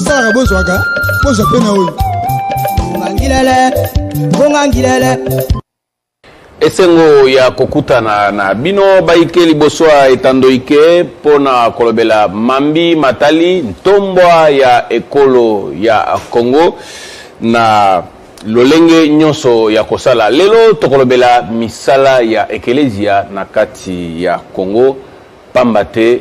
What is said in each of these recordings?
Bosalaka bozwaka bozwa mpe na oyo. Ngangilele, ngongangilele. Esengo ya kokutana na bino baike liboso ya etando ike mpo na kolobela mambi matali ntombwa ya ekolo ya Congo na lolenge nyonso ya kosala. Lelo tokolobela misala ya ekelezia na kati ya Congo, pamba te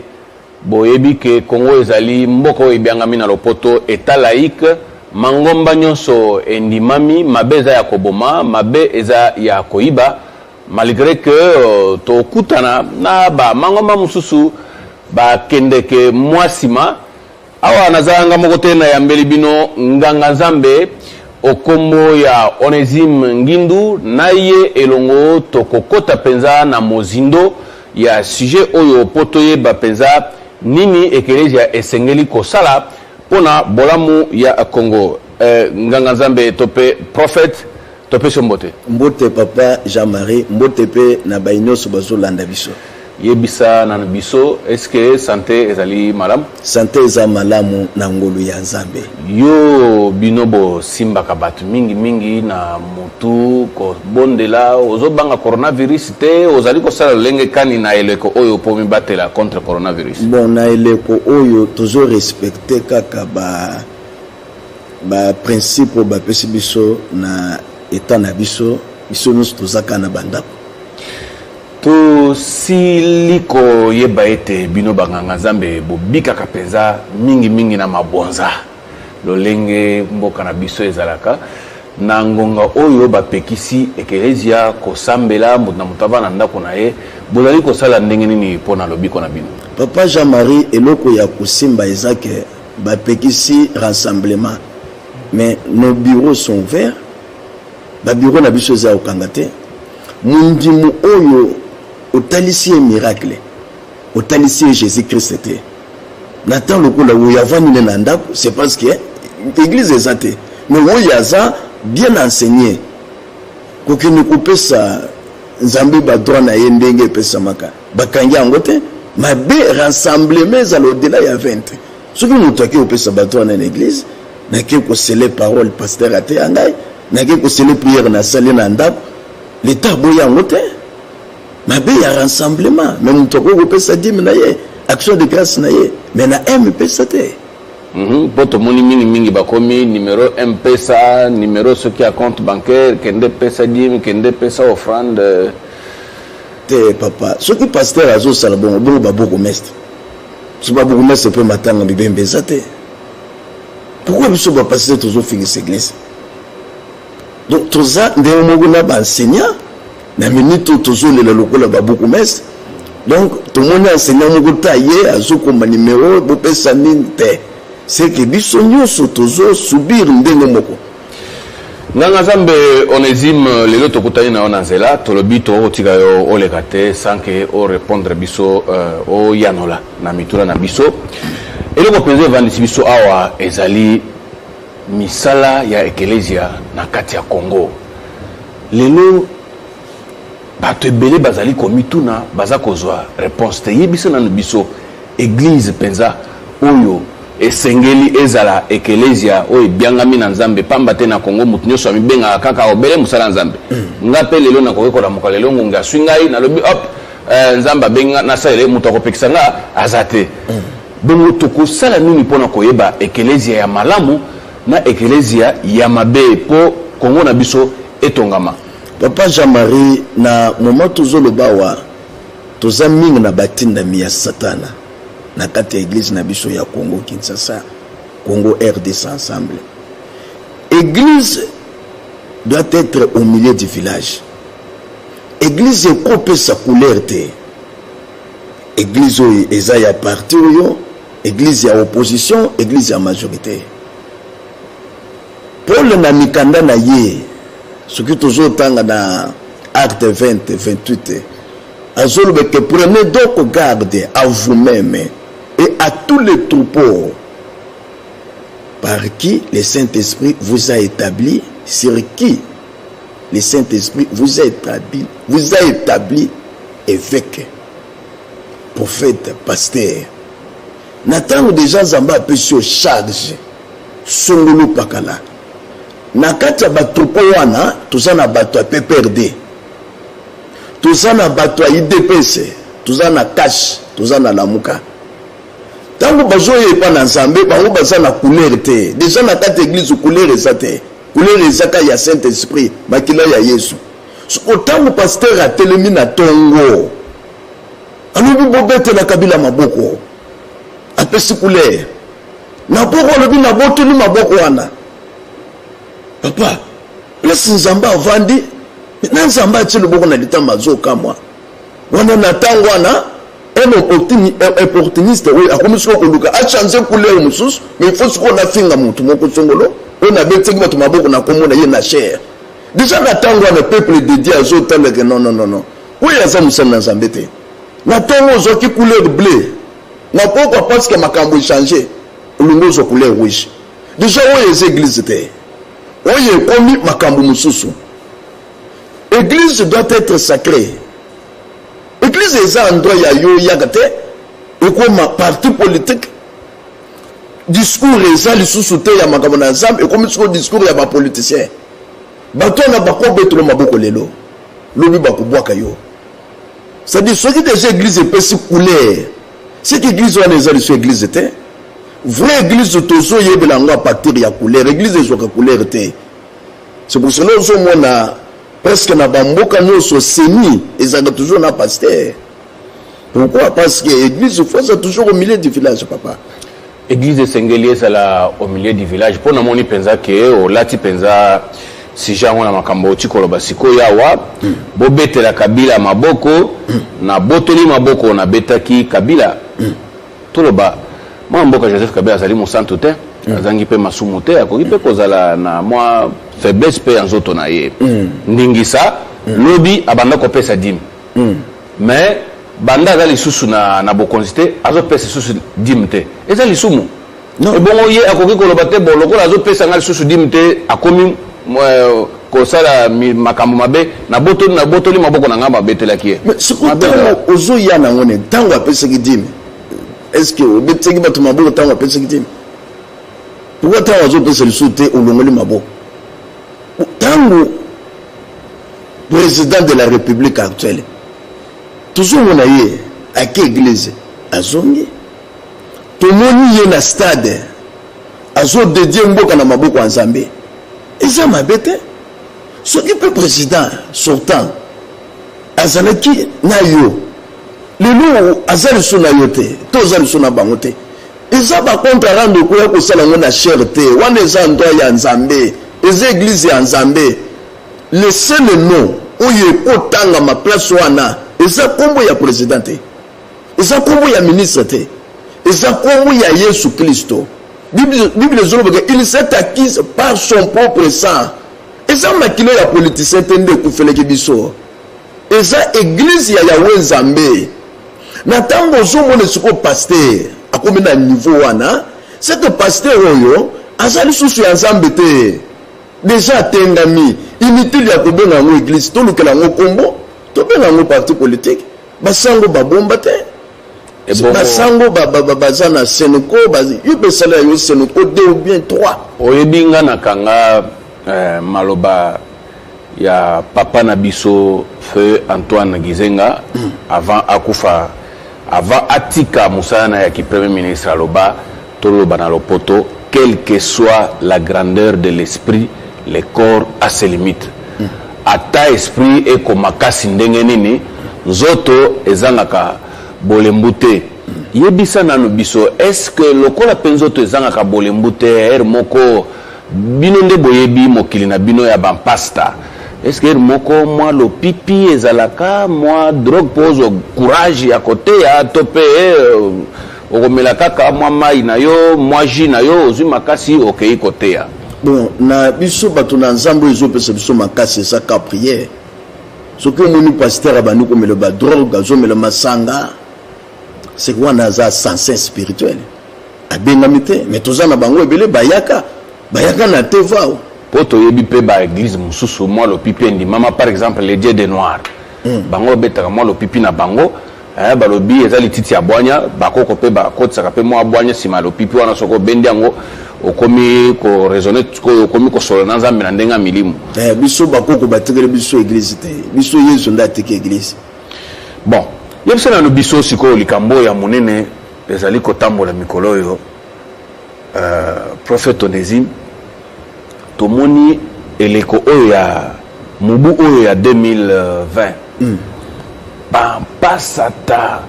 boyebi ke Congo ezali mboka oyo ebiangami na lopoto Etat laïque, mangomba nyonso endimami, mabe eza ya koboma, mabe eza ya koyiba, malgre que tokutana na ba mangomba mosusu bakendeke mwa sima. Awa naza nga moko te, nayambeli bino nganga Nzambe okombo ya Onesime Ngindu, na ye elongo tokokota penza na mozindo ya sujet oyo po toyeba penza nini ekelezia esengeli kosala pona bolamu ya Congo. Nganga Nzambe to pe prophète, topesi yo mbote. Mbote papa Jean Marie, mbote pe na bayi nionso bazo landa biso. Yebisa nanu biso, est ce que sante ezali malamu? Sante eza malamu na ngolu ya Nzambe. Yo bino bo simbaka batu mingi mingi na mutu ko bondela, ozo banga coronavirus te? Ozali kosala lolenge kani na eleko oyo po omibatela contre coronavirus? Bon na eleko oyo tozo respecter kaka ba Ba principes oyo bapesi biso na etat na biso, biso nionso toza kaka na ba ndako. Tosili koyeba ete bino banganga-nzambe bobikaka mpenza mingimingi na mabonza. Lolenge mboka na biso ezalaka, na ngonga oyo bapekisi ekelezia kosambela, moto na moto avanda na ndako na ye, bozali kosala ndenge nini mpo na lobiko na bino? Papa Jean-Marie, eloko ya kosimba eza que Bapekisi rassemblement mais nos bureaux sont ouverts, ba bureaux na biso eza ya kokanga te. Mundimu oyo otalisi ye miracle, otalisi ye Jesus Christ te. Na temps lokola oyo avandi ne na ndako, c'est parce que eglise eza te. Mais oyo aza bien enseigné, kokende kopesa Nzambe ba droit na ye ndenge epesamaka, bakangi yango te. Mabe rassemblement ezala au-delà ya 20. Soki moto ake kopesa bato wana na eglise, nake kosele parole pasteur ateya ngai, nake kosele prière nasali na ndako, l'etat aboyi yango te. Mabe ya rassemblement, mais moto akoki kopesa dime na ye, action de grâce na ye, mais na M-Pesa te. Po tomoni mingi mingi bakomi numero M-Pesa, numero soki ya compte bancaire, kende pesa dime, kende pesa offrande. Te papa, soki pasteur azosala bongo, bongo ba bourgmestre? Soki ba bourgmestre pe matanga bibembe eza te. Pourquoi biso ba pasteur tozofingisa eglise? Donc toza ndenge moko na ba enseignant na minute oyo tozolela lokola ba bourgmestre. Donc tomoni enseignant moko ta ye azokoma numero bopesa nini te. C'est que biso nyonso tozo subir ndenge moko. Nganga Nzambe Onesime, lelo tokutani na yo na nzela, tolobi tokoki kotika yo oleka te sans que o repondre biso, oyanola na mituna na biso. Eloko mpenza evandisi biso awa ezali misala ya ekelezia na kati ya Congo. Lelo bato ebele bazali komituna, baza kozwa reponse te. Yebisa nanu biso eglise mpenza oyo esengeli ezala ekelezia oyo ebiangami na Nzambe, pamba te na Congo moto nyonso amibengaka kaka obele mosala ya Nzambe. Nga mpe lelo nakoki kolamuka lelo ngonga aswi ngai nalobi hop, Nzambe abengi nga nasalela ye, moto akopekisa nga aza te. Bongo tokosala nini mpo na koyeba ekelezia ya malamu na ekelezia ya mabe mpo Congo na biso etongama? Papa Jean-Marie, na moment tozoloba awa, toza mingi na batindami ya Satana na kati ya eglise na biso ya Congo Kinshasa, Congo RDC ensemble. Eglise doit être au milieu du village. Eglise ekopesa couleur te. Eglise oyo eza ya parti oyo, eglise ya opposition, eglise ya majorité. Paul na mikanda na ye, soki tozotanga na Acte 20, 28, azoloba que prenez donc garde à vous-même et à tous les troupeaux par qui le Saint-Esprit vous a établi, sur qui le Saint-Esprit vous a établi, vous a établi évêque, prophète, pasteur. Na tango déjà Nzambe apesi yo charge. Songolo pakala. Na kati ya ba troupeau wana toza na bato ya PPRD, toza na bato ya UDPS, toza na CACH, toza na Lamuka. Tango bazoya epa na Nzambe, bango baza na couleur te. Dejà na kati ya eglise couleur eza te. Couleur eza ka ya Saint Esprit, makila ya Yesu. Sikoyo tango pasteur atelemi na tongo, alobi bobetela Kabila maboko, apesi couleur. Na poko alobi nabotoli maboko wana. Papa, place Nzambe avandi, na Nzambe atie loboko na litama azokamwa. Wana na tango wana un opportuniste oyo akomi sikoyo koluka a changer couleur mosusu, mais il faut sikoyo nafinga motu moko songolo oyo nabetisaki bato maboko na kombo na ye na chair. Dejà na tango wana peuple de Dieu azotala ke non non non non, oyo aza mosali na Nzambe te. Na tango ozwaki couleur bleu na pokwa parce que makambo echange, olingi ozwa couleur rouge. Dejà oyo eza église te, oyo ekomi makambo mosusu. Église doit être sacrée. Église eza endroit ya yo yaka te ekoma parti politique. Discours eza lisusu te ya makambo na Nzambe, ekomi sikoyo discours ya ba politiciens. Bato wana bakobetolo maboko lelo, lobi bakobwaka yo. C'est-à-dire soki déjà église epesi couleur, c'est que église wana eza lisusu église te. Vraie église tozoyebela yango à partir ya couleur. Église ezwaka couleur te. C'est pour cela ozomona presque na bamboka nyonso semi ezalaka toujours na pasteur. Pourquoi? Parce que église faut ça toujours au milieu du village, papa. Église esengeli ezala au milieu du village. Mpo namoni mpenza ke olati mpenza sujet yango na makambo oti koloba sikoyo awa. Bobetela Kabila maboko, nabotoli maboko nabetaki Kabila. Toloba mwana mboka Joseph Kabila azali mosantu te, azangi mpe masumu te, akoki mpe kozala na mwa faiblesse mpe ya nzoto na ye. Ndingisa lobi abanda kopesa dime, mais banda aza lisusu na bokonzi te, azopesa lisusu dime te, eza lisumu. Ebongo ye akoki koloba te bon lokola azopesa nga lisusu dime te, akomi kosala makambo mabe, nabotoli maboko na nga babetelaki ye. Mais sikoyo ntango ozoya nango ne ntango apesaki dime, est-ce que obetisaki bato maboko ntango apesaki dime? Pourquoi ntango azopesa lisusu te olongoli maboko? Ntango président de la république actuelle tozomona ye ake église azongi, tomoni ye na stade azodedie mboka na maboko ya Nzambe, eza mabe te. Soki mpe président sortant azalaki na yo, lelo aza lisusu na yo te, to oza lisusu na bango te, eza ba compte à rendre okoya kosala yango na chair te. Wana eza endroit ya Nzambe, eza église ya Nzambe. Le seul nom oyo ekotangama place wana eza kombo ya président te, eza kombo ya ministre te, eza kombo ya Yesu Kristo. Bible ezoloba ke il s'est acquis par son propre sang. Eza makila ya politicien te nde ekufelaki biso, eza église ya Yahweh Nzambe. Na ntango ozomona sikoyo pasteur akomi na niveau wana, c'est que pasteur oyo aza lisusu ya Nzambe te, déjà atengami. Inutile ya kobenga yango église, tolukela yango kombo, tobenga yango parti politique. Basango babomba te, basango baza na Seneko, yo mpe esala yo Seneko 2 ou bien 3. Oyebi nga nakanga maloba ya papa na biso feu Antoine Gizenga avant akufa, avant atika mosala na ya ki premier ministre, aloba toloba na lopoto, quelle que soit la grandeur de l'esprit, le corps a ses limites. Ata esprit ekoma kasi ndenge nini, nzoto ezangaka bolembu te. Yebisa nanu biso, est-ce que lokola mpe nzoto ezangaka bolembu te, heure moko bino nde boyebi mokili na bino ya bampasta, est-ce que heure moko mwa lopipi ezalaka, mwa drogue mpo ozwa courage ya koteya, to mpe okomela kaka mwa mai na yo, mwa jus na yo, ozwi makasi okei koteya? Bon, na biso bato na Nzambe oyo ezopesa biso makasi eza ka prière. Soki omoni pasteur abandi komela badrogue, azomela masanga, c'est wana aza assassin spirituel, abengami te. Mais toza na bango ebele bayaka, bayaka na teva. Mpo toyebi mpe baeglise mosusu mwa lopipi endimama, par exemple le Dieu de Noir, bango babetaka mwa lopipi na bango, balobi eza lititi ya bwanya, bakoko mpe bakotisaka mpe mwa bwanya nsima ya lopipi wana. Soki obendi yango, Okomi ko raisonner sikoyo, okomi kosolola na Nzambe na ndenge ya milimo. Eh, biso bakoko batikeli biso eglise te, biso Yesu nde atiki eglise. Bon, yebisa nanu biso sikoyo likambo oyo ya monene ezali kotambola mikolo oyo, prophète Onesime, tomoni eleko oyo ya mobu oyo ya 2020 bampasata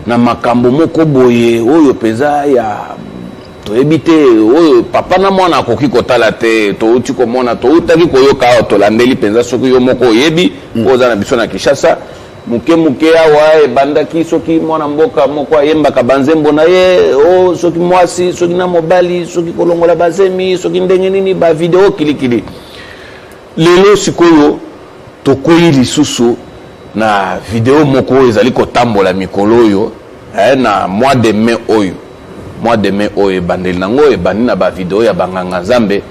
na makambo moko boye oyo mpenza ya toyebi te, oyo papa na mwana akoki kotala te. Touti komona, toutaki koyoka awa, tolandeli mpenza. Soki yo moko oyebi mpo oza na biso na Kinshasa moke moke awa, ebandaki soki mwana mboka moko ayembaka banzembo na ye o soki mwasi, soki na mobali, soki kolongola bazemi, soki ndenge nini, bavideo kilikili. Lelo sikoyo tokwei lisusu na video moko oyo ezali kotambola mikolo oyo, na mois de mai oyo. Mois de mai oyo, ebandeli nango ebandi na bavideo ya banganga Nzambe.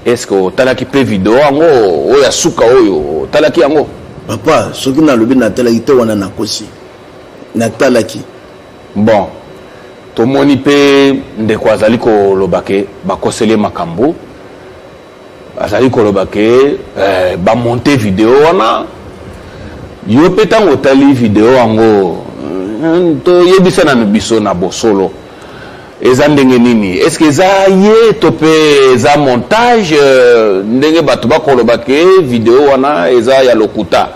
Est-ce otalaki mpe video yango oyo ya suka oyo? Otalaki yango? Papa, soki nalobi natalaki te, wana nakosi. Natalaki. Bon, tomoni mpe ndeko azali koloba ke bakoseli ye makambo, azali koloba ke bamonte video wana. Yo mpe ntango otali video yango, toyebisa nanu biso na bosolo, eza ndenge nini? Est ce que eza ye to mpe eza montage, ndenge bato bakoloba ke video wana eza ya lokuta?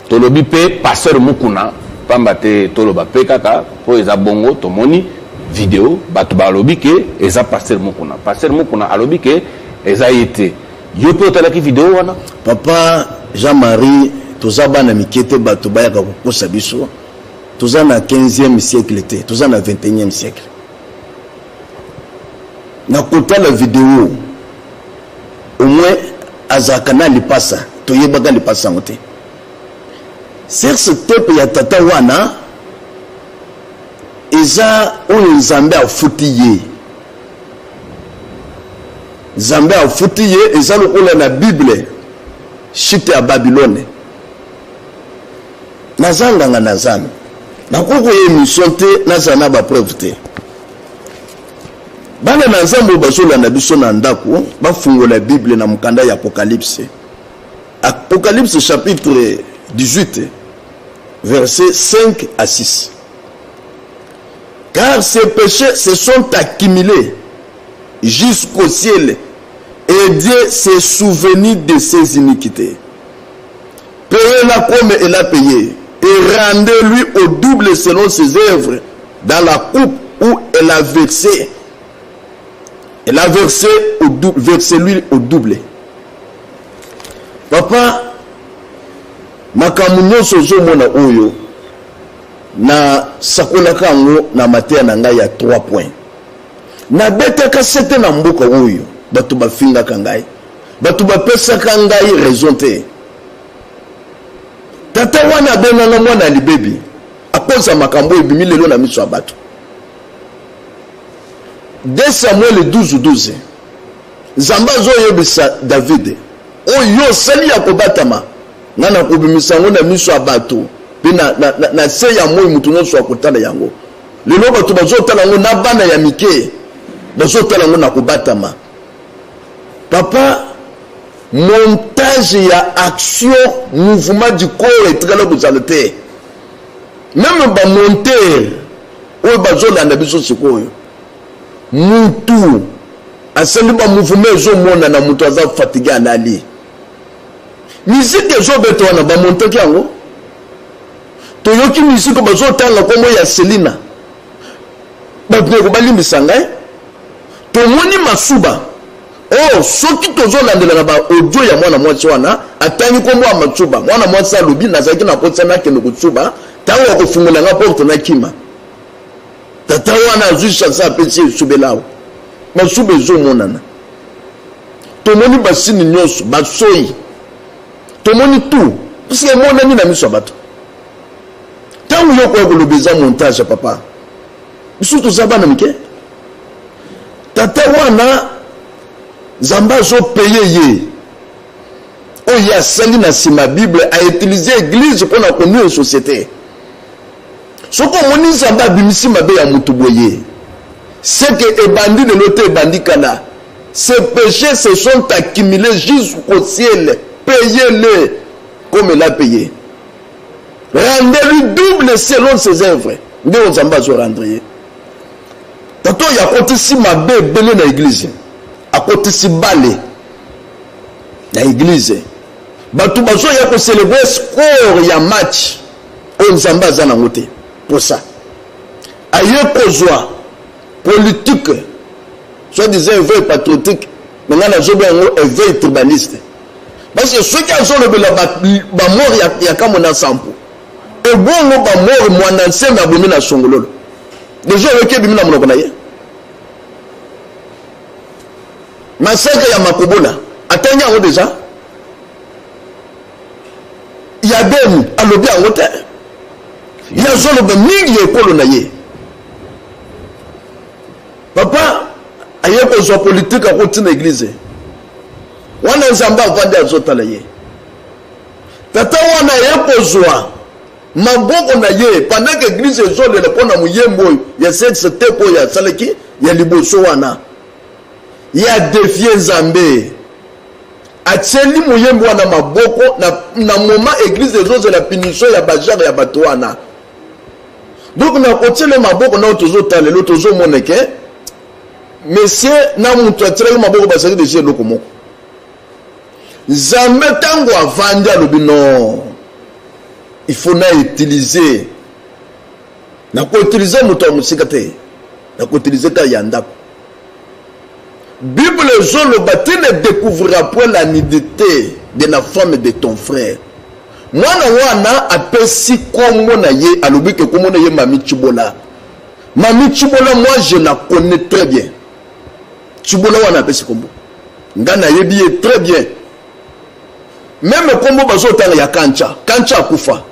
Tolobi mpe pasteur Mukuna, pamba te toloba mpe kaka mpo eza bongo. Tomoni video, bato balobi ke eza pasteur Mukuna. Pasteur Mukuna alobi ke eza ye te. Yo mpe otalaki video wana? Papa Jean-Marie, toza bana mike te, bato bayaka kokosa biso. Toza na 15e siècle te, toza na 21e siècle. Na kotala video, au moins azalaka na lipasa, toyebaka lipasa yango te. Sexe tape ya tata wana eza oyo Nzambe afuti ye. Nzambe afuti ye, eza lokola na Bible, chute ya Babylone. Naza nganga na Nzambe, nakoki koya émission te nazala na bapreuve te. Bana na Nzambe oyo bazolanda biso na ndako, bafungola Bible na mokanda ya Apocalypse. Apocalypse chapitre 18, verset 5 à 6. Car ces péchés se sont accumulés jusqu'au ciel, et Dieu s'est souvenu de ses iniquités. Payez-la comme elle a payé, et rendez-lui au double selon ses œuvres dans la coupe où elle a versé. Elle a versé au double, versez-lui au double. Papa, makambo nyonso ozomona oyo, nasakolaka yango na mateya na ngai ya 3 points. Nabetaka sete na mboka oyo, bato bafingaka ngai, bato bapesaka ngai raison te. Tata wana abenganga mwana ya libebi akoza makambo oyo ebimi lelo na miso ya bato. 2 Samuel 12 12, Nzambe azoyebisa David, oyo osali ya kobatama, nga nakobimisa yango na miso ya bato mpe na se ya moi, moto nyonso akotala yango. Lelo bato bazotala yango, na bana ya mike bazotala yango na kobatama. Papa, montage ya action mouvement du corps etikala kozala te. Meme bamontere oyo bazolanda biso sikoyo, mutu asali bamouvement ezomonana, mutu aza fatigue, alali. Miziki ezobeta wana, bamontaki yango. Toyoki miziki, bazotanga kombo ya Selina, bato ndeko balimbisa ngai. Tomoni masuba. Or soki tozolandela na baaudio ya mwana mwasi wana, atangi kombo ya masuba. Mwana mwasi alobi, nazalaki na posa nakende kosuba, ntango akofungola nga porte nakima. Tata wana azwi chance, apesi esubela awa, masuba ezomonana. Tomoni basini nyonso, basoi, tomoni tout, parce que emonani na miso ya bato. Ntango yo koya koloba eza montage, papa, biso toza bana mike. Tata wana Nzambe azopeye ye oyo ye asali na nsima. Bible autilize église mpona konuire société. Soki omoni Nzambe abimisi mabe ya motu boye, seke ebandi lelo te, ebandi kala. Ses péchés se sont accumulés jusqu'au ciel. Payez-le comme il a payé. Rendez-lui double selon ses œuvres. Nde Nzambe azo rendre ye. Tata oyo akotisi mabe ebele na église. Akotisi bale na église. Bato bazoya ko célébrer score ya match oyo Nzambe aza nango te. Posa. Aye kozwa politique soit disant éveil patriotique mais ngai nazobe yango éveil tribaliste parce que soki azolobela bamort ya, ya kamona nsampo ebongo bamort mwana nseme abomi na songololo deja oyoki ebimi na monoko na ye masaka ya makobola atangi yango deja ya beni alobi yango te ye azoloba mingi ya ekolo na ye papa aye kozwa politike akoti na eglize wana nzambe avandi azotala ye tata wana aye kozwa maboko na ye pendant que eglize ezolela mpo na moyembo oyo ya sexe tepe oyo asalaki ya liboso wana ye adefie nzambe atieli moyembi wana maboko na, na moment eglise ezozela punition ya bajare ya bato wana donc na kotiele maboko nao tozotala lelo tozomona ke monsieur na moto atielaki maboko bazalaki deja eloko moko nzambe ntango avandi alobi non il faut na utiliser nakoutilize moto ya mosika te nakoutilize kaka ya ndako Bible ezoloba tu ne découvrira point la nudité de la femme de ton frère. Mwana wana apesi kombo na ye alobi ke kombo na ye Mami Tshibola. Mami Tshibola moi je la connais très bien. Tshibola wana apesi kombo. Nga nayebi ye très bien. Meme kombo bazotanga ya Kancha. Kancha akufa.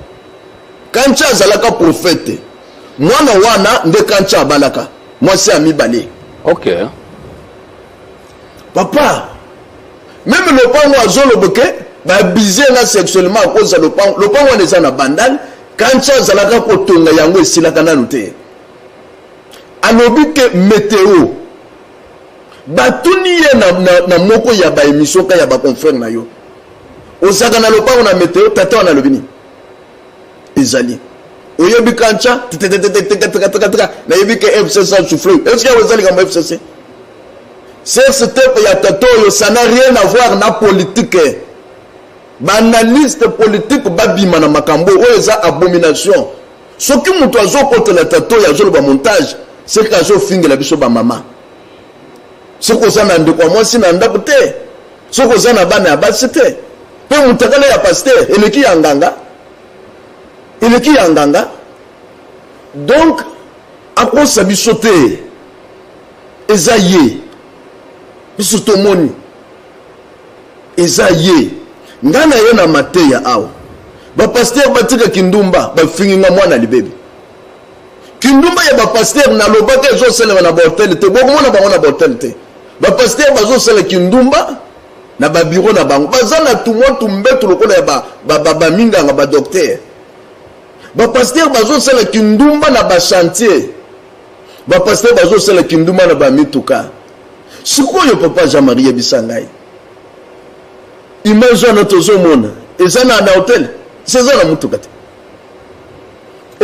Kancha azalaka prophète. Mwana wana nde Kancha abalaka. Mwasi ya mibale. Ok. Papa, meme lopango azoloba ke babize nga sexuellement à cause ya lopango. Lopango wana eza na bandal. Kancha azalaka kotonga yango esilaka nanu te. Alobi ke meteo. Batuni ye na, na, na moko ya ba émission ka ya ba confrère na yo. Ozalaka na lopango na meteo, tata wana alobi nini? Ezali. Oyebi kancha teteteteteteteteteteka nayebi ke FCC a souffle. Est-ce que eza likambo FCC? CSTP ya tata oyo ça n'a rien à voir na politique. Ba analyste politique babima na makambo oyo eza abomination. Soki moto azokotela tata oyo azoloba montage, c'est que azofingela biso ba mama. Soki oza na ndeko ya mwasi na ndako te, soki oza na bana ya basi te, mpe motakala ya pasteur eleki ya nganga, eleki ya nganga. Donc akosa biso te, eza ye biso tomoni eza ye. Nga na ye na mateya awa, ba pasteur batika kindumba, bafingi nga mwana libebi. Kindumba ya ba pasteur nalobaka ezosalema na ba hotel te, bokomona bango na ba hotel te. Ba pasteur bazosala kindumba na ba bureau na bango, baza na tumwa tumbetu lokola ya ba minganga ba docteur. Ba pasteur bazosala kindumba na ba chantier, ba pasteur bazosala kindumba na ba mituka. Sikoyo papa Jean-Marie yebisa ngai, image wana tozomona eza na na hotel, eza na mutuka te,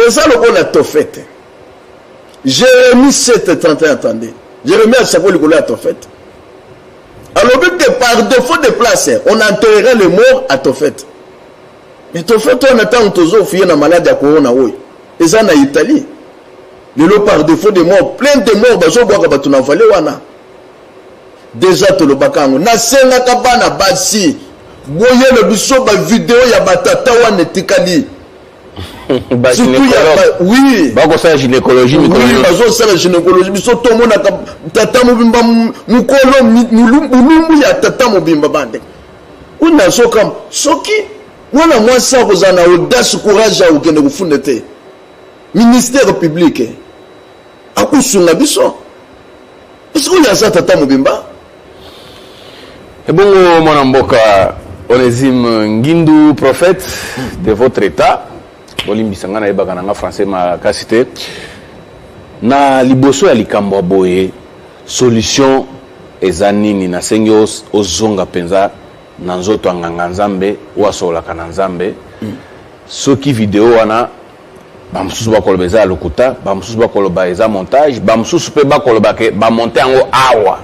eza lokola tofete. Jérémie 7 31, attendez, Jérémie asako likolo ya tofete, alobi que par défaut de place on enterrera les morts à Tofet. Mais Tofet wana ntango tozofuye na malade ya corona oyo eza na Italie lelo, par défaut de mort, plein de morts bazobwaka bato na vallée wana. Deja tolobaka yango, nasengaka bana basi boyela biso ba video ya batata wana etikali. Oui, bakosala gynécologie, oui, bazosala gynécologie. Biso tomonaka tata mobimba mokolo mulumbu ya tata mobimba bande oyo nazokama. Soki mwana mwasi akozala na audace, courage ya kokende kofunda te, ministère public akosunga biso, parce que oyo aza tata mobimba. Ebongo mwana mboka Onésime Ngindu, prophète de votre état, bolimbisa nga nayebaka na nga français makasi te, na liboso ya likambo ya boye, solution eza nini? Nasengi ozonga mpenza na nzoto ya nganga Nzambe oyo asololaka na Nzambe. Soki video wana, bamosusu bakoloba eza ya lokuta, bamosusu bakoloba eza montage, bamosusu mpe bakoloba ke bamonte yango awa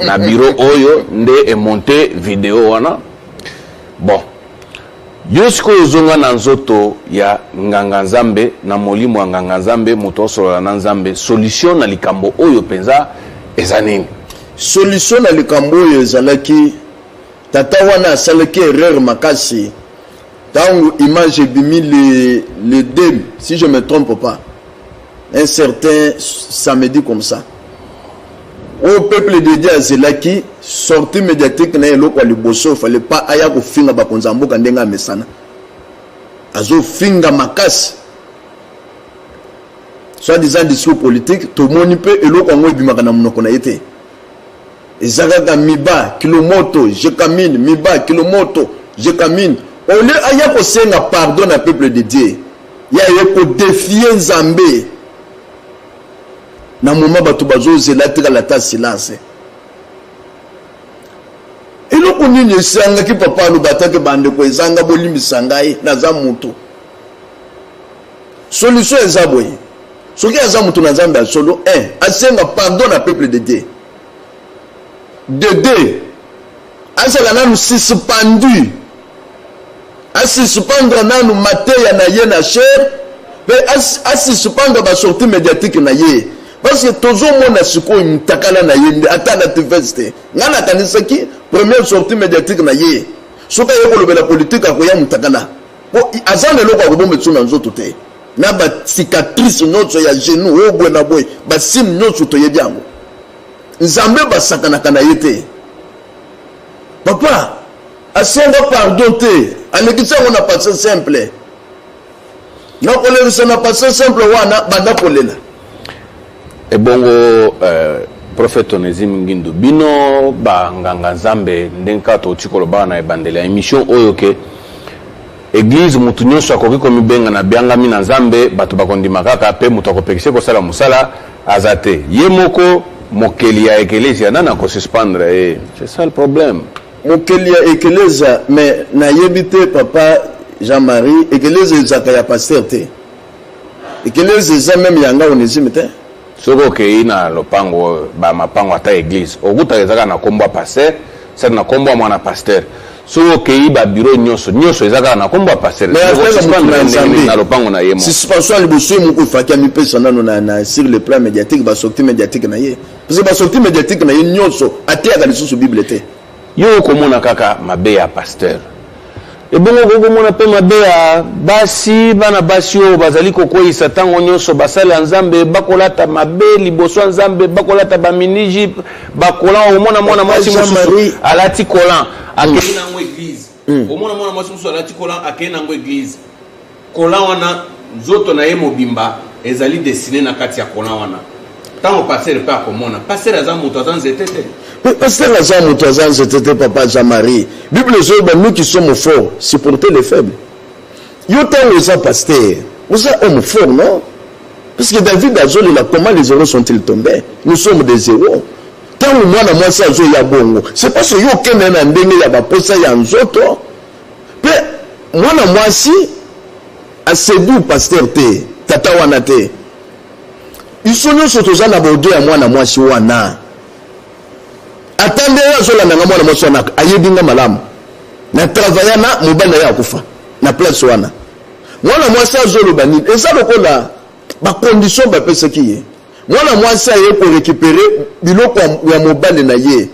na bureau oyo nde emonte video wana. Bon, yo sikoyo ozonga na nzoto ya nganga Nzambe, na molimo ya nganga Nzambe, moto osolola na Nzambe, solution na likambo oyo mpenza eza nini? Solution na likambo oyo ezalaki, tata wana asalaki erreur makasi. Ntango image ebimi le 2, si je me trompe pas, un certain samedi comme ça, oyo peuple de Dieu azelaki sortie médiatique na ye, eloko ya liboso, fallait pas aya kofinga bakonzi ya mboka ndenge amesana, azofinga makasi, soit disant discours politique. Tomoni mpe eloko yango ebimaka na monoko na ye te, eza kaka miba kilomoto Gécamines, miba kilomoto Gécamines. Au lieu aya kosenga pardon na peuple de Dieu, ye aye kodéfier Nzambe na moment bato bazozela atikala ata silence. Eloko nini esangaki papa aloba atake bandeko ezanga bolimbisa ngai, naza moto? Solution eza boye: soki aza moto na Nzambe ya solo, 1, asenga pardon na peuple de Dieu; de 2, azala nanu suspendu, asuspendre nanu mateya na ye na chaire mpe asuspendre basortie médiatique na ye, parce que tozomona sikoyo mutakala na ye nde ata na veste te. Ngai nakanisaki première sortie médiatique na ye, soki aye kolobela politike, akoya mutakala, po aza na eloko akobomba biso na nzoto te, na bacicatrice nyonso ya genou oyo boye na boye, basime nyonso toyebi yango. Nzambe basakanaka na ye te. Papa asenga pardon te, alekisi yango na passé simple. Na kolekisa na passé simple wana, banda kolela. Ebongo prophète Onésime Ngindu, bino banganga Nzambe, ndenge kaka touti koloba na ebandeli ya émission oyo ke église, motu nyonso akoki komibenga na biangami na Nzambe, bato bakondima kaka, mpe moto akopekisa kosala mosala aza te. Ye moko mokeli ya eklezia, nani akosuspendre ye? C'est ça le problème. Mokeli ya eklezia, mais nayebi te, papa Jean-Marie, eklezia ezalaka ya pasteur te, eklezia eza même ya nga Onésime te. Soki okei na lopango oyo, bamapango ata église, okutaka eza kaka na nkombo ya pasteur, sati na nkombo ya mwana pasteur. Soki okei babureau nyonso nyonso, eza kaka na nkombo ya pasteur. Na lopango na ye mo. Suspension ya liboso, ye moko efaki amipesa nano na sur le plan médiatique, basortie médiatique na ye, parce que basortie médiatique na ye nyonso ateyaka lisusu Bible te. Yo okomona kaka mabe ya pasteur, ebongo okokomona mpe mabe ya basi, bana basi oyo bazali kokweyisa ntango nyonso basali ya Nzambe, bakolata mabe liboso ya Nzambe, bakolata bamini-jupe, bacollant. Omona mwana mwasi mosusu alati collant, akei nango église. Omona mwana mwasi mosusu alati collant, akei nango église. Collant wana, nzoto na ye mobimba ezali dessiné na kati ya collant wana. Ntango pasteur mpe akomona, pasteur aza moto, aza nzete te. Mais pasteur aza moto, aza nzete te. Papa Jean-Marie, Bible ezoyeba: nous qui sommes forts, supporter les faibles. Yo ntango oza pasteur, oza homme fort, non? Parce que David azolela: comment les héros sont-ils tombés? Nous sommes des héros. Ntango mwana mwasi azoya bongo, c'est parce que yo okende na ndenge ya baposa ya nzoto. Mpe mwana mwasi aséduire pasteur te, tata wana te. Biso nyonso toza na baudio ya mwana mwasi wana. Ata ndenge azolanda nga, mwana mwasi wana ayebi nga malamu, na travailla na mobali na ye akufa na place wana. Mwana mwasi azoloba nini? Eza lokola bacondition bapesaki ye. Mwana mwasi aye korécupérer biloko ya mobali na ye.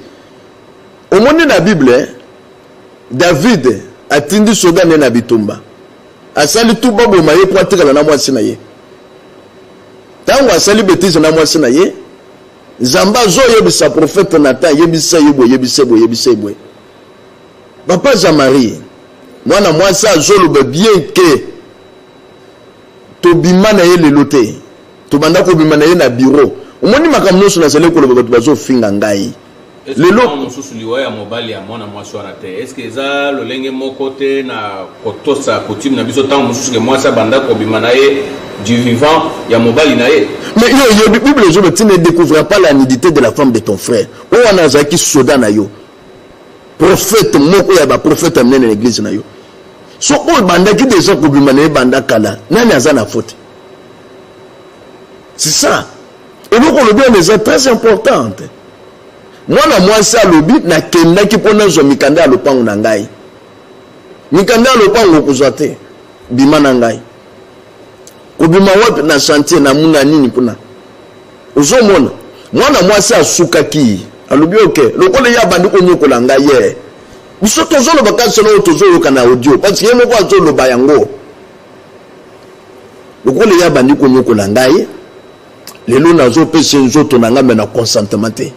Omoni na Bible, David atindi soda nde na bitumba, asali tu baboma ye mpo atikala na mwasi na ye. Ntango asali bêtise na mwasi na ye, Nzambe azoyebisa prophète Natan: yebisa ye boye, yebisa ye boye, yebisa ye boye. Papa Jean-Marie, mwana mwasi azoloba bien ke tobima na ye lelo te, tobanda kobima na ye na bureau. Omoni makambo nyonso nazali koloba, bato bazofinga ngai. Lelo mosusu liwa ya mobali ya mwana mwasi wana te, est ce que eza lolenge moko te na kotosa coutume na biso, ntango mosusu ke mwasi abanda kobima na ye du vivant ya mobali na ye? Mais yo oyebi Bible ezoloba: tu ne découvriras pas la nudité de la femme de ton frère. Oyo wana azalaki soda na yo, prophète moko ya baprophète ya minene na église na yo. So oyo ebandaki deja kobima na ye banda kala, nani aza na faute? C'est ça, eloko olobi wana eza très importante. Mwana mwasi alobi: nakendaki mpo nazwa mikanda ya lopango na ngai. Mikanda ya lopango okozwa te, bima na ngai. Kobima wapi? Na chantier namuna nini kuna? Ozomona, mwana mwasi asukaki, alobi: ok, lokola ye abandi konyokola ngai ye. Biso tozoloba kasi oyo tozoyoka na audio, parce que ye moko azoloba yango. Lokola ye abandi konyokola ngai, lelo nazopesa nzoto na ngai, mais na consentement te.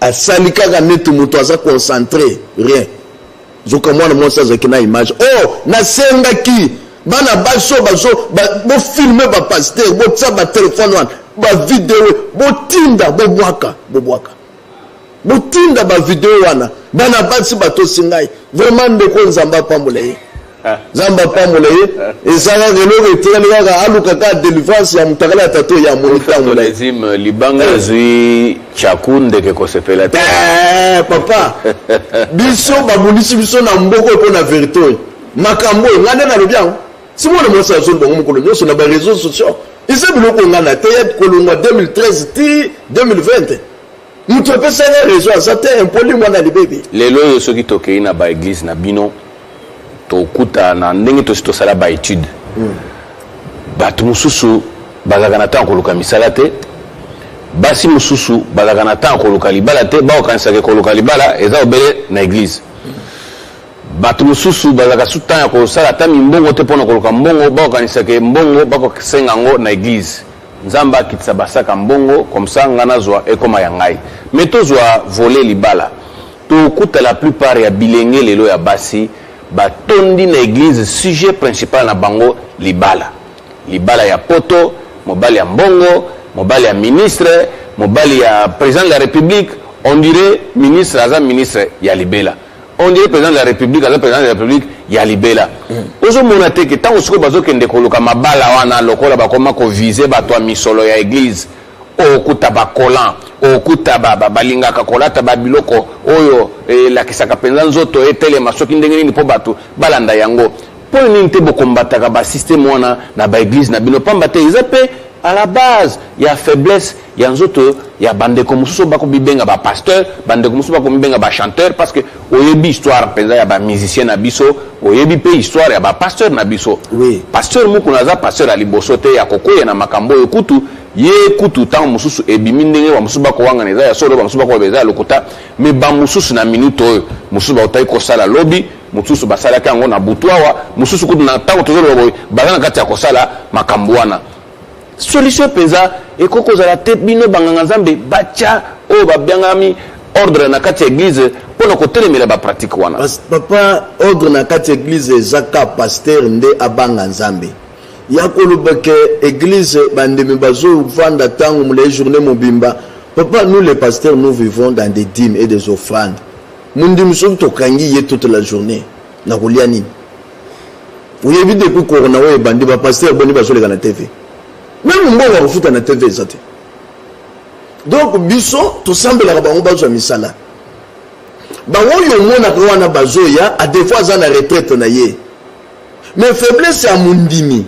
Asali kaka neti moto aza concentré, rien. Zoka mwana mwasi azalaki na image. Oh, nasengaki bana basi oyo bazo bofilmer, bapasteur botia batelefone wana, bavideo botinda, bobwaka, bobwaka, botinda bavideo wana. Bana basi batosi ngai vraiment. Ndeko, Nzambe apambola ye, Nzambe apambola ye. Eza kaka eloko etikali kaka aluka kaka délivrance ya motakala ya tata oyo amoni ntango na ye. Onésime, libanga ezwi tyaku, ndeke kosepela te. Eh, papa, biso babundisi biso na mboka oyo mpo na vérité oyo. Makambo oyo ngai nde nalobi yango. Si mwana mwasi azoloba ngo mokolo nyonso na baréseaux sociaux, eza biloko ngai na te kolongwa 2013 ti 2020. Moto apesanga réseau aza te. Impoli, mwana libebi. Lelo oyo, soki tokei na baéglise na bino, tokuta na ndenge tosi tosala baétude, bato mosusu bazalaka na ntango koluka misala te, basi mosusu bazalaka na ntango koluka libala te, bakokanisaka koluka libala eza obele na église. Bato mosusu bazalaka su ntango ya kosala ata mimbongo te mpona koluka mbongo, bakokanisaka mbongo bakosenga yango na église. Nzambe akitisa basaka mbongo, comme ça nga nazwa, ekoma ya ngai. Mais tozwa volet libala, tokuta la plupart ya bilenge lelo ya basi batondi na église, sujet principal na bango libala, libala ya poto, mobali ya mbongo, mobali ya ministre, mobali ya président de la République. On dirait ministre aza ministre ya libela, on dirait président de la République aza président de la République ya libela. Ozomona te ke ntango sikoyo bazokende koluka mabala wana, lokola bakoma koviser bato ya misolo ya église, okuta bacolant, okuta balingaka kolata babiloko oyo elakisaka mpenza nzoto etelema soki ndenge nini mpo bato balanda yango. Mpo nini te bokombataka basystème wana na baéglise na bino? Pamba te eza mpe à la base ya faiblesse ya nzoto ya bandeko mosusu bakomibenga bapasteur, bandeko mosusu bakomibenga bachanteur, parce que oyebi histoire mpenza ya bamusicien na biso, oyebi mpe histoire ya bapasteur na biso. Pasteur Mukuna aza pasteur ya liboso te ya kokwea na makambo oyo. Kutu ye kutu ntango mosusu ebimi ndenge bamosusu bakowangana eza ya solo, bamosusu bakoloba eza ya lokuta, mais bamosusu na minute oyo, mosusu bautaki kosala lobi, mosusu basalaki yango na butu awa, mosusu kutu na ntango tozoloba boye baza na kati ya kosala makambo wana. Solution mpenza ekoki kozala te bino banganga Nzambe batya oyo babyangami ordre na kati ya église mpona kotelemela bapratique wana? Papa, ordre na kati ya église eza ka pasteur nde abanga Nzambe. Ya koloba ke église bandimi bazovanda ntango molai, journée mobimba. Papa, nous les pasteurs, nous vivons dans des dîmes et des offrandes. Mondimi soki tokangi ye toute la journée na kolia nini? Oyebi, depuis corona oyo ebandi, bapasteur boni bazoleka na TV? Même mbongo ya kofuta na TV eza te. Donc biso tosambelaka bango bazwa misala. Bango oyo omonaka wana bazoya, à des fois aza na retraite na ye, mais faiblesse ya mondimi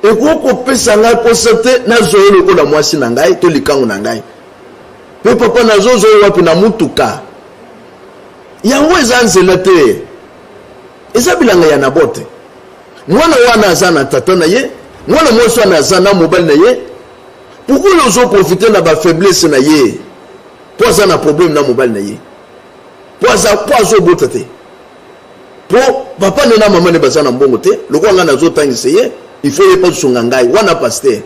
ekoki kopesa ngai mposa te nazwa ye lokola mwasi na ngai to likango na ngai. Mpe papa, nazozwa ye wapi? Na mutuka yango eza nzela te, eza bilanga ya Nabote. Mwana wana aza na tata na ye, mwana mwasi wana aza na mobali na ye. Pourquoi oyo ozoprofiter na bafaiblesse na ye mpo aza na problème na mobali na ye, mpo aza, mpo azobota te, mpo papa nde na mama nde baza na mbongo te? Lokola ngai nazotangisa ye, il faut ye mpo asunga ngai wana. Pasteur,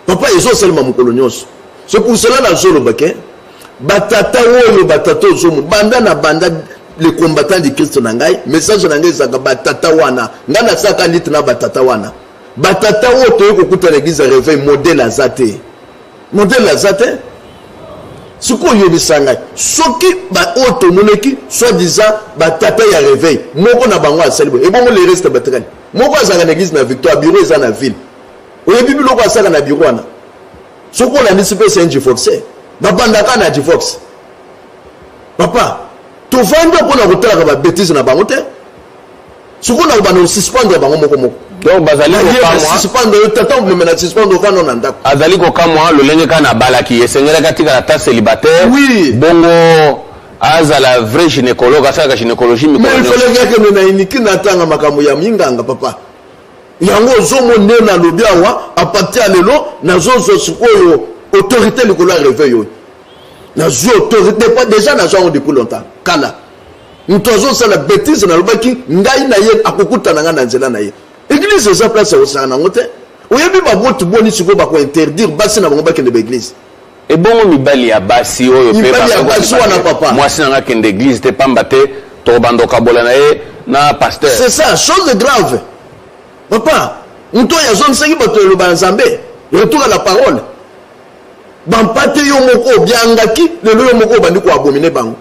papa, ezosalema mokolo nyonso. C'est pour cela nazoloba ke batata oyo, batata ozomona banda na banda, le combattant du Christ na ngai, message na ngai ezalaka batata wana. Ngai nasalaka lite na batata wana. Batata oyo toyei kokuta na église ya réveil, modèle aza te. Modèle aza te. Sikoyo oyebisa ngai soki ba oyo tomonaki soit disant ba tata ya reveil moko na bango asali boye, ebongo le reste batikali? Moko azalaka na eglise na Victoire, bureau eza na ville. Oyebi biloko asalaka na bureau wana? Soki olandisi mpe c'est un divorce. Babandaka na divorce. Papa, tovandi mpo na kotalaka ba bêtises na bango te. Sikoyo na kobanda kosuspendre bango moko moko. Donc bazali kokamwa. Suspendre yo tata omeme na suspendre ofanda na ndako. Azali kokamwa lolenge kaka na abalaki, esengelaki atikala ata célibataire. Oui. Bongo azala vrai gynécologue, asalaka gynécologie mikolo nyonso. Mais il fallait akende na uniki na atanga makambo ya minganga papa. Yango ozomona nde nalobi awa, à partir ya lelo nazozwa sikoyo autorité likolo ya réveil oyo. Nazwi autorité déjà, nazwa yango depuis longtemps. Kala. Moto azosala betise nalobaki ngai na ye akokutana ngai na nzela na ye. Eglise eza place ya kosaka nango te. Oyebi baboti boni sikoyo bako interdire basi na bango bakende ba eglise. Ebongo mibali ya basi oyo pe Mibali ya basi wana papa. Mwasi na nga akende eglise te pamba te tokobanda kokabola na ye na pasteur. C'est ça, chose grave. Papa, moto oyo azongisaki bato ya liloba ya Nzambe, retour à la parole. Bampate yo moko obiangaki, lelo yo moko obandi ko abominer bango.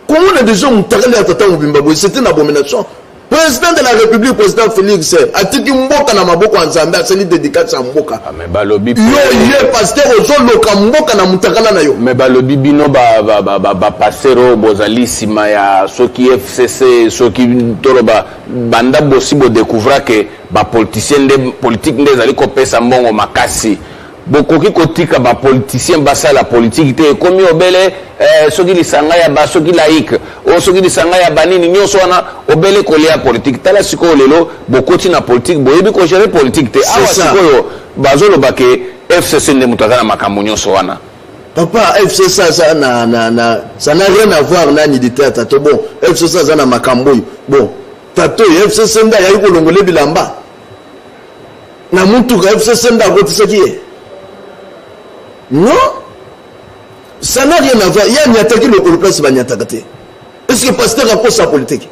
Komona dejà mutakala ya tata mobimba boye, c'est une abomination. Président de la République, président Félix, atiki mboka na maboko ya Nzambe, asali dédicace ya mboka. Ah, mais balobi yo ye pasteur ozoloka mboka na mutakala na yo. Mais balobi bino ba ba ba ba, ba pasteur oyo bozali sima ya soki FCC, soki toloba banda bosi bo découvra que ba politiciens nde politique nde ezali kopesa mbongo makasi. Bokoki kotika ba politiciens basala politique te, ekomi obele eh, soki lisanga ya ba soki laïque o soki lisanga ya banini, nyonso wana obele kolia politique. Tala sikoyo lelo bokoti na politique, boyebi ko gérer politique te. Awa sikoyo bazoloba ke FCC nde moto aza na makambo nyonso wana. Papa, FCC aza na, na, na, ça n'a rien à voir na nidité ya tato. Bon, FCC aza na makambo oyo. Bon, tato oyo FCC nde ayaki kolongola bilamba na mutuka, FCC nde akotisaki ye. Non, ça n'a rien à voir. Ye anyataki lokolo place banyataka te. Est ce que pasteur akosa politique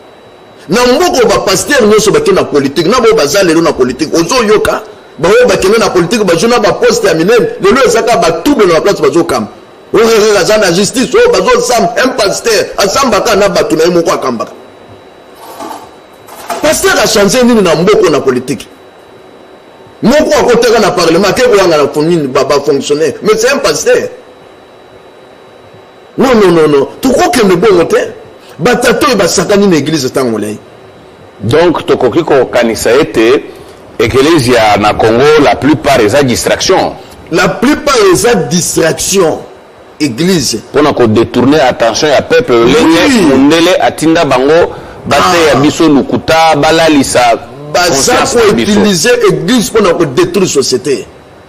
na mboka? Bapasteur nyonso bakende na politique na baoyo baza lelo na politique, ozoyoka baoyo bakende na politique bazwi na baposte ya minene, lelo eza kaka batrouble na baplace bazokamba. Oyo aza na justice oyo bazosamba, un pasteur asambaka na bato na ye moko akambaka. Pasteur achange nini na mboko na politique? Moko akotaka na parlement ake koyanga na nini bafonctionnaire, mais c'est un pasteur. Non, non, non, non, tokokende bongo te. Batata oyo basakani na église ntango molai. Donc tokoki kokanisa ete eklezia na Congo la plupart eza distraction. La plupart eza distraction église. Mpona kodetourner attention ya peuple, lolenge mundele atinda bango bateya biso lukuta, balalisa baza koutiliser église mpona kodétruire société.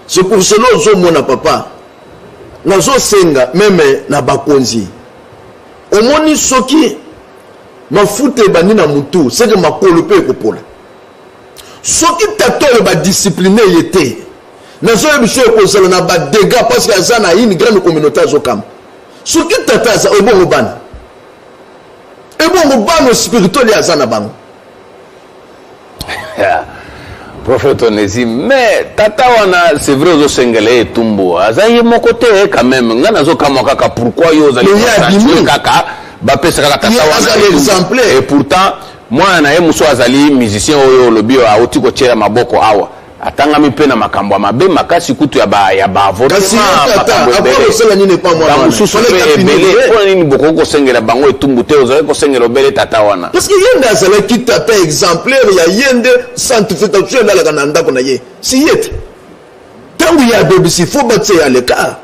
C'est pour cela ozomona papa, nazosenga meme na bakonzi, omoni soki mafuta ebandi na mutu, seke makolo mpe ekopola. Soki tata oyo badiscipline ye te, nazoyebi so ekozala na badégâts, parce que aza na une grande communauté azokamba. Soki tata aza ebongo bana, ebongo bana spirituel ye aza na bango. Prophète Onésime, mais tata wana, c'est vrai ozosengela ye etumbu, aza ye moko te quand même. Ngai nazokamwa kaka pourquoi yo ozali kaka bapesa kaka tata wana, et pourtant mwana na ye mosusu azali musicien oyo olobi auti kotiela maboko awa, atangami mpe na makambo ya mabe makasi, kutu ya baavortementbamosusu mpe ebele. Mpona nini bokoki kosengela bango etumbu te, ozali kosengela obele tata wana? Parce que ye nde azalaki tata exemplaire ya ye nde sanctification elalaka na ndako na ye. Si ye te, ntango ye abebisi, fo batia ye à l'écart.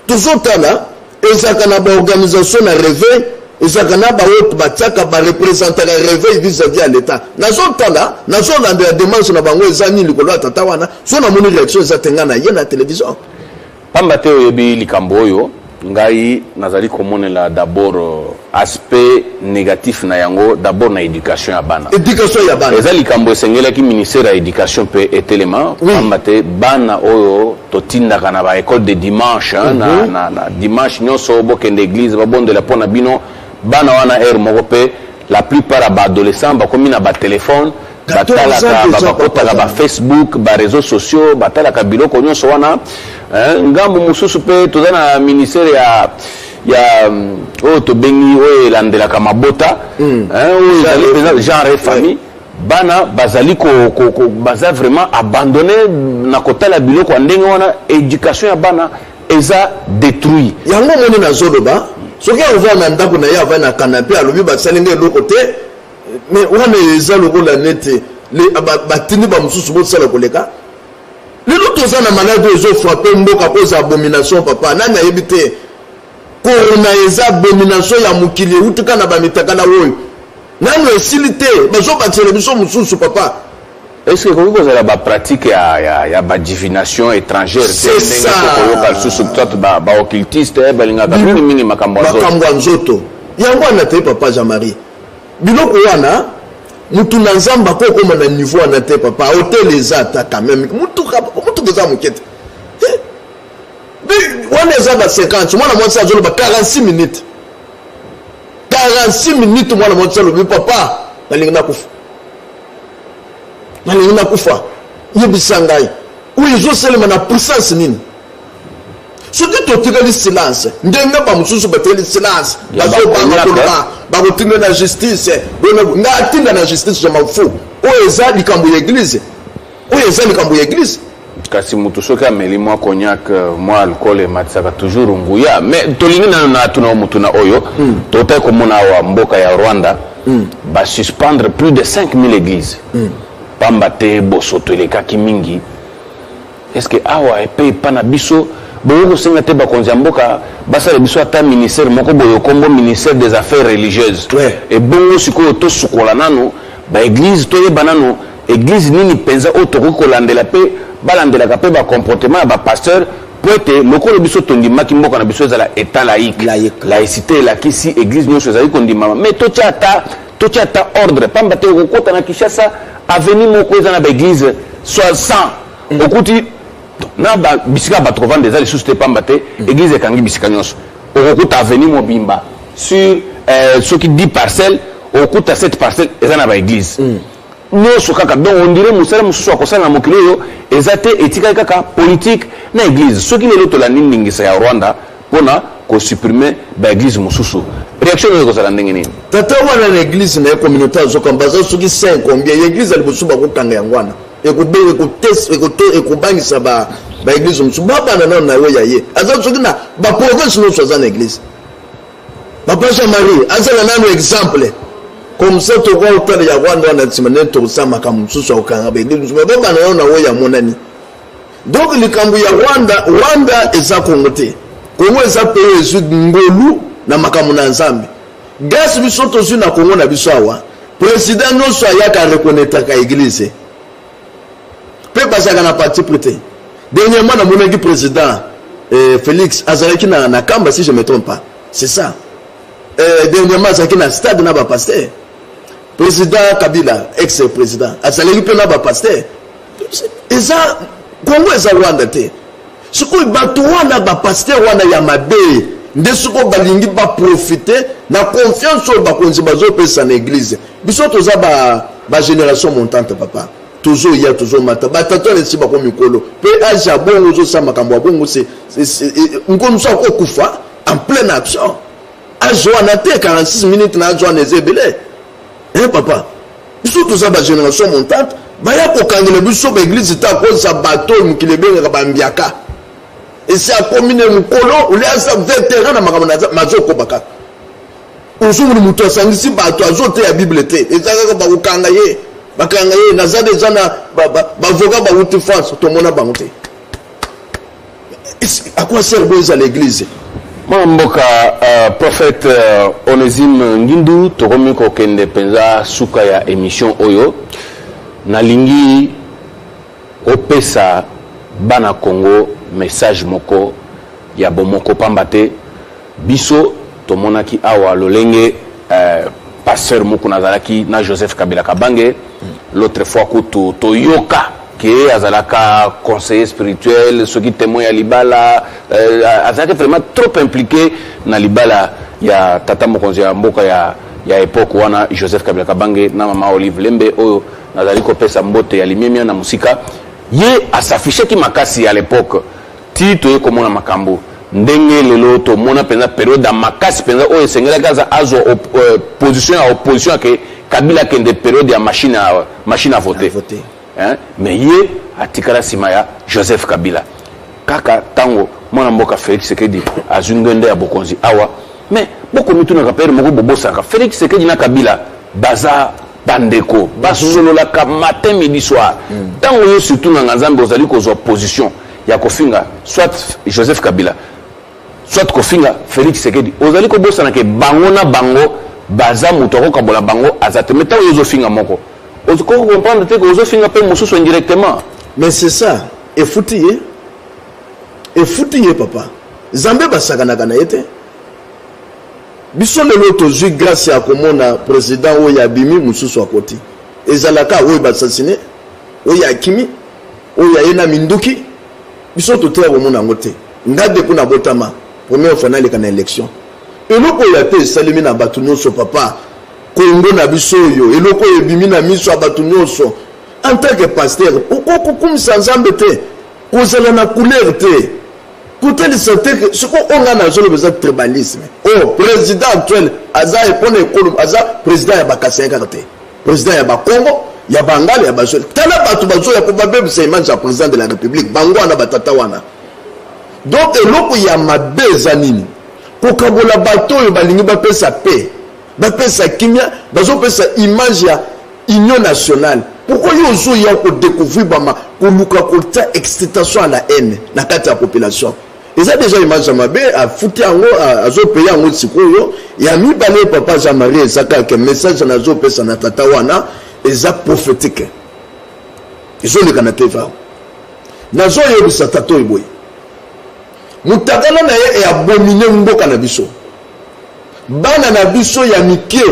Tozotala ezalaka na baorganisation na réveil, ezalaka na baoyo batiaka bareprésentaka réveil vis-à-vis ya l'état. Nazotala, nazolandela démarche na bango eza nini likolo ya tata wana. So namoni réaction eza te, ngai na ye na télévision. Pamba te oyebi likambo oyo ngai nazali komonela, d'abord aspect négatif na yango, d'abord na éducation ya bana. Éducation ya bana. Eza likambo esengelaki ministère ya éducation mpe etelema, pamba te bana oyo totindaka na baécole de dimanche, mm -hmm. na, na, na dimanche nyonso bokende église, babondela mpo na bino, bana wana heure moko mpe la plupart ya baadolescent bakomi na batelefone, batalaka, bakotaka bafacebook, baréseaux sociaux, batalaka biloko nyonso wana. Hein, ngambo mosusu mpe toza na ministère ya ya oyo tobengi oyo elandelaka mabota, hein, oyo ezali mpenza genre et famille. Bana bazali ko, ko, ko, baza vraiment abandonné na kotala biloko ya ndenge wana. Éducation ya bana eza détruit. Yango omoni, nazoloba, soki avanda na ndako na ye, avandi na canapé, alobi basali nga eloko te, mais wana eza lokola neti batindi bamosusu bosala koleka. Lelo toza na maladi oyo ezofrapper mboka mpo eza abomination, papa. Nani ayebi te corona eza abomination ya mokili, eutika na bamitakala oyo nano esili te, bazobakisela biso mosusu, papa. Est ce que ekoki kozala bapratique ya badivination étrangère te? C'est Ndenge ça. tokoyoka lisusu peut-être baoccultiste balingaka mingimingi makambo ya nzoto. Makambo ya nzoto yango wana te, papa Jean-Marie. Biloko wana, mutu na Nzambe akokoma na niveau wana te, papa. Hotel eza ata quand même mutuka, mutuka eza moke te. Eh, wana eza ba 50. Mwana mwasi azoloba 46 minutes, 46 minutes. Mwana mwasi alobi: "Papa, nalingi nakufa, nalingi nakufa." Yebisa ngai, oyo ezosalema na puissance nini? Soki totikali silence ndenge bamosusu batikali silence, Ya bazobanga bakonyaka. koloba, bakotinda na justice. Nga atinda na justice, je m'en fous. Oyo eza likambo ya église, oyo eza likambo ya église. Kasi moto soki ameli mwa cognac, mwa alcool, ematisaka toujours nguya. Mais tolingi nano na tuna o motuna oyo. Totali komona awa mboka ya Rwanda, basuspendre plus de 5000 églises, pamba te bosoto elekaki mingi. Est ce que awa epe epa na biso bokoki kosenga te bakonzi ya mboka basala biso ata ministère moko boye, kombo ministère des Affaires religieuses? Ebongo sikoyo tosukola nano baéglise, toyeba nano église nini mpenza oyo tokoki kolandela, mpe balandelaka mpe bacomportement ya bapasteur, po ete lokola biso tondimaki mboka na biso ezala état laïque. Laïque. Laïcité elakisi église nyonso ezali kondimama, mais totia ata ordre, pamba te okokota na Kinshasa, avenue moko eza na baéglise soit 100. Okuti na bisika bato kovanda eza lisusu te, pamba te église ekangi bisika nyonso. Okokuta avenue mobimba sur soki 10 parcelles, okokuta 7 parcelles eza na baéglise nyonso kaka. Donc on dirait mosala mosusu akosala na mokili oyo eza te, etikali kaka politique na église. Soki lelo tolandi ndingisa ya Rwanda mpona kosupprimer baéglise mosusu, réaction oyo ekozala ndenge nini? Tata wana na église na ye, communauté azokamba, baza soki 5 combien ya église ya liboso bakokanga yango wana, ekobangisa baéglise mosusu. Babana nano na yo ya ye, aza soki na baprovince nyonso aza na église. Papa Jean Marie azala nano exemple, comme ça tokoka kotala ya Rwanda wana nsima ndenge tokosala makambo mosusu ya kokanga baéglise mosusu. Babana nano na oyo yamonani. Donc likambo ya Rwanda, Rwanda eza Kongo te. Kongo eza pays ezwi ngolu na makambo na Nzambe. Grâce biso tozwi na Kongo na biso awa, président nyonso ayaka areconnaîtraka église, mpe bazalaka na parti pris te. Dernièrement namonaki président Félix azalaki na Kamba, si je me trompe pas, c'est ça. Dernièrement azalaki na stade na bapasteur. Président Kabila, ex président, azalaki mpe na bapasteur. Eza Kongo, eza Rwanda te. Sikoyo bato wana, bapasteur wana ya mabe nde sikoyo balingi baprofiter na confiance oyo bakonzi bazopesa na église. Biso toza bagénération montante, papa. Tozoya, tozomata, batata wana esi bako mikolo, mpe age ya bongo ozosala makambo ya bongo, nkono mosu akokufa en pleine action. Age wana te, 46 minutes na age wana eza ebele, hein, papa. Biso toza bagénération montante, baya kokangela biso baéglise te. Akozisa bato oyo mokili ebengaka bambiaka, esi akomi ne mokolo olia, aza vétéran na makambo mazokoba kaka. Ozomona moto asangisi bato, azoteya Bible te, eza kaka bakokanga ye, bakanga ye. Naza deja na bavocat bauti France, tomona bango te. À quoi sert bo eza l'église? Mwana mboka prophète Onésime Ngindu, tokomi kokende mpenza suka ya émission oyo. Nalingi opesa bana Congo message moko ya bomoko, pamba te biso tomonaki awa lolenge pasteur moko nazalaki na Joseph Kabila Kabange. L'autre fois kutu toyoka ke azalaka conseiller spirituel, soki témoin ya libala, azalaki vraiment trop impliqué na libala ya tata mokonzi ya mboka ya époque wana, Joseph Kabila Kabange, na mama Olive Lembe, oyo nazali kopesa mbote ya limemia na mosika. Ye asafishaki makasi à l'époque. Ti toye komona makambo ndenge lelo tomona mpenza periode ya makasi mpenza oyo esengelaki aza azwa position ya opposition ake Kabila akende periode ya machine à voter. Voter. Hein? Mais ye atikala nsima ya Joseph Kabila. Kaka tango mwana mboka Félix Tshisekedi azwi ngwende ya bokonzi awa, mais bokomitunaka pere moko bobosaka Félix Tshisekedi na Kabila baza bandeko, basololaka matin midi soir. Tango yo surtout nganga Nzambe ozali kozwa position ya kofinga soit Joseph Kabila soit kofinga Félix Tshisekedi, ozali kobosana ke bango na bango baza moto akokabola bango aza te. Mais tango yo ozofinga moko, okoki comprendre te ke ozofinga mpe mosusu indirectement. Mais c'est ça, efuti ye, efuti ye papa. Nzambe basakanaka na ye te. Biso lelo tozwi grâce ya komona président oyo abimi, mosusu akoti. Ezalaka oyo baassassine, oyo akimi, oyo aye na minduki. Biso toteya komona yango te. Nga depuis nabotama, première fois naleka na élection. Eloko oyo ate esalemi na bato nyonso papa. Kongo na biso oyo, eloko oyo ebimi na miso ya bato nyonso. En tant que pasteur, okokumisa Nzambe te, kozala na couleur te, kotalisa te ke siko oyo nga nazoloba eza tribalisme. Oh, président actuel aza mpona ekolo, aza président ya Bakasaï kaka te, président ya Bakongo, ya Bangala, ya Bazwele. Tala bato bazoya po babebisa image ya président de la République, bango wana batata wana. Donc eloko ya mabe eza nini? Kokabola bato oyo balingi bapesa paix, bapesa kimia, bazopesa image ya union nationale. Pourquoi yo ozoya kodécouvrir bama koluka kotia excitation à la haine na kati ya population? Eza déjà image ya mabe, afuti yango, azopaye yango sikoyo. Ya mibale papa Jean-Marie, eza kaka message nazopesa na tata wana, eza prophétique, ezoleka na TV awa. Nazoyebisa tata oyo boye, motakala na ye eabomine mboka na biso. Bana na biso ya mike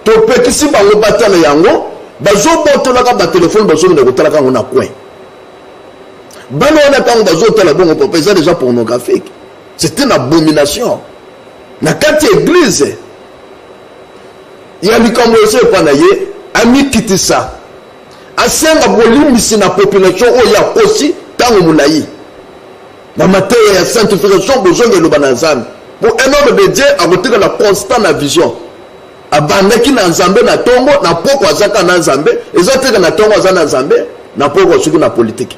topekisi bango batala yango, bazobotolaka batelefone, bazokende kotalaka yango na coin. Bana wana ntango bazotala bongo papa, eza déjà pornographique, c'est une abomination na kati ya église. Ya likambo eza epa na ye, amikitisa, asenga bolimbisi na population oyo akosi ntango molai na mateya ya sanctification, bozonga eloba na Nzambe. Po un homme de Dieu akotikala constant na vision. Abandaki na Nzambe na ntongo, na poko azaka na Nzambe. Eza teka na ntongo aza na Nzambe, na poko asuki na politike.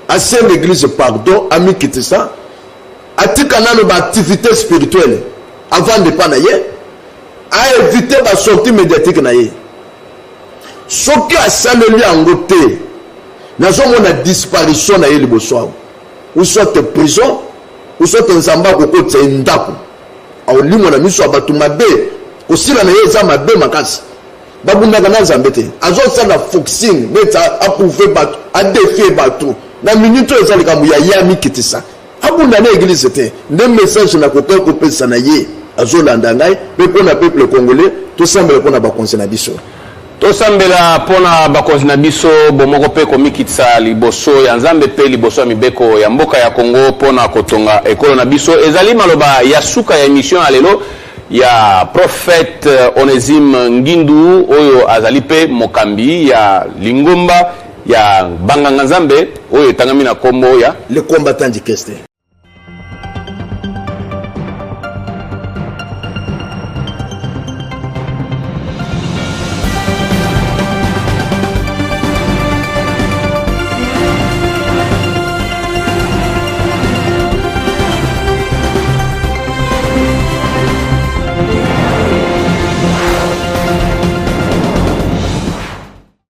Asenga église pardon, amikitisa, atika nano baactivité spirituelle, avande epa na ye, aevite basortie médiatique na ye. Soki asaleli yango te, nazomona disparition na ye liboso awa, ou soit prison, ou soit Nzambe akokotisa ye ndako, aolimwa na miso ya bato mabe. Kosila na ye eza mabe makasi. Babundaka na Nzambe te. Azosala forcing neti aprouve bato, adefie bato. Na minute oyo eza likambo ya ye amikitisa, abunda na église te. Nde message nakoki kopesa na ye, azolanda ngai, mpe mpona peuple congolais, tosambela mpona bakonzi na biso. Tosambela mpona bakonzi na biso, bomoko mpe komikitisa liboso ya Nzambe mpe liboso ya mibeko ya mboka ya Kongo mpona kotonga ekolo na biso. Ezali maloba ya suka ya émission ya lelo ya prophète Onésime Ngindu, oyo azali mpe mokambi ya lingomba ya banganga Nzambe oyo etangami na nkombo ya Le Combattant du Christ.